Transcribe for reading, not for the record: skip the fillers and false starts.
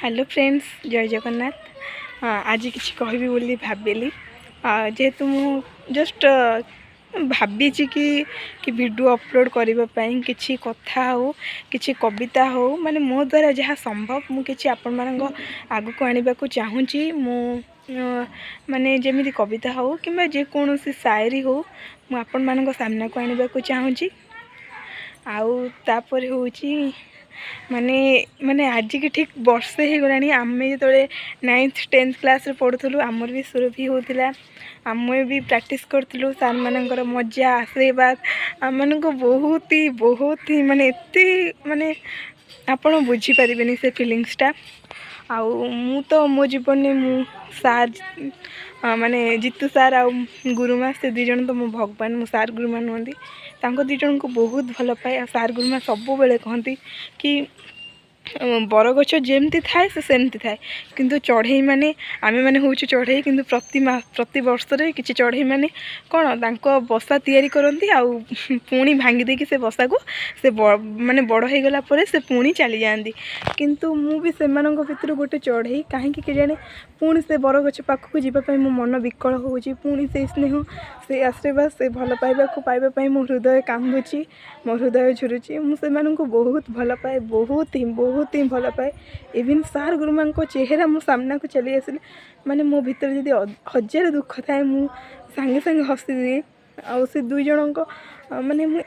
Hello friends, ଜୟ ଜଗନ୍ନାଥ। ଆଜି କିଛି କହିବି ବୋଲି ଭାବିଲି। ଯେହେତୁ ମୁଁ ଜଷ୍ଟ ଭାବିଛି କି ଭିଡ଼ିଓ ଅପଲୋଡ଼ କରିବା ପାଇଁ, କିଛି କଥା ହଉ, କିଛି କବିତା ହଉ, ମାନେ ମୋ ଦ୍ୱାରା ଯାହା ସମ୍ଭବ ମୁଁ କିଛି ଆପଣମାନଙ୍କ ଆଗକୁ ଆଣିବାକୁ ଚାହୁଁଛି। ମୁଁ ମାନେ ଯେମିତି କବିତା ହଉ କିମ୍ବା ଯେକୌଣସି ସାୟରୀ ହଉ, ମୁଁ ଆପଣମାନଙ୍କ ସାମ୍ନାକୁ ଆଣିବାକୁ ଚାହୁଁଛି। ଆଉ ତାପରେ ହେଉଛି ମାନେ ମାନେ ଆଜିକି ଠିକ୍ ବର୍ଷେ ହେଇଗଲାଣି, ଆମେ ଯେତେବେଳେ ନାଇନ୍ଥ 10th କ୍ଲାସ୍ରେ ପଢ଼ୁଥିଲୁ, ଆମର ବି ସୁରଭି ହେଉଥିଲା, ଆମେ ବି ପ୍ରାକ୍ଟିସ୍ କରୁଥିଲୁ। ସାର୍ମାନଙ୍କର ମଜା, ଆଶୀର୍ବାଦ ଆମମାନଙ୍କୁ ବହୁତ ହି ବହୁତ ହି ମାନେ ଏତେ ମାନେ ଆପଣ ବୁଝିପାରିବେନି ସେ ଫିଲିଙ୍ଗସଟା। ଆଉ ମୁଁ ତ ମୋ ଜୀବନରେ ମୁଁ ସାର୍ ମାନେ ଜିତୁ ସାର୍ ଆଉ ଗୁରୁମା, ସେ ଦୁଇ ଜଣ ତ ମୋ ଭଗବାନ। ମୋ ସାର୍ ଗୁରୁମା ନୁହନ୍ତି, ତାଙ୍କ ଦୁଇ ଜଣଙ୍କୁ ବହୁତ ଭଲ ପାଏ। ଆଉ ସାର୍ ଗୁରୁମା ସବୁବେଳେ କହନ୍ତି କି ବରଗଛ ଯେମିତି ଥାଏ ସେ ସେମିତି ଥାଏ, କିନ୍ତୁ ଚଢ଼େଇମାନେ, ଆମେମାନେ ହେଉଛୁ ଚଢ଼େଇ, କିନ୍ତୁ ପ୍ରତି ବର୍ଷରେ କିଛି ଚଢ଼େଇମାନେ କ'ଣ ତାଙ୍କ ବସା ତିଆରି କରନ୍ତି ଆଉ ପୁଣି ଭାଙ୍ଗି ଦେଇକି ସେ ବସାକୁ ସେ ମାନେ ବଡ଼ ହେଇଗଲା ପରେ ସେ ପୁଣି ଚାଲିଯାଆନ୍ତି। କିନ୍ତୁ ମୁଁ ବି ସେମାନଙ୍କ ଭିତରୁ ଗୋଟେ ଚଢ଼େଇ। କାହିଁକି କେଜାଣି ପୁଣି ସେ ବରଗଛ ପାଖକୁ ଯିବା ପାଇଁ ମୋ ମନ ବିକଳ ହେଉଛି। ପୁଣି ସେଇ ସ୍ନେହ, ସେଇ ଆଶୀର୍ବାଦ, ସେ ଭଲ ପାଇବାକୁ ପାଇବା ପାଇଁ ମୋ ହୃଦୟ କାନ୍ଦୁଛି, ମୋ ହୃଦୟ ଝୁରୁଛି। ମୁଁ ସେମାନଙ୍କୁ ବହୁତ ଭଲ ପାଏ, ବହୁତ ହିଁ ବହୁତ ହିଁ ଭଲ ପାଏ। ଇଭିନ୍ ସାର୍ ଗୁରୁମାଙ୍କ ଚେହେରା ମୋ ସାମ୍ନାକୁ ଚାଲି ଆସିଲେ ମାନେ ମୋ ଭିତରେ ଯଦି ହଜାରେ ଦୁଃଖ ଥାଏ, ମୁଁ ସାଙ୍ଗେ ସାଙ୍ଗେ ହସିଦିଏ। ଆଉ ସେ ଦୁଇ ଜଣଙ୍କ ମାନେ ମୁଁ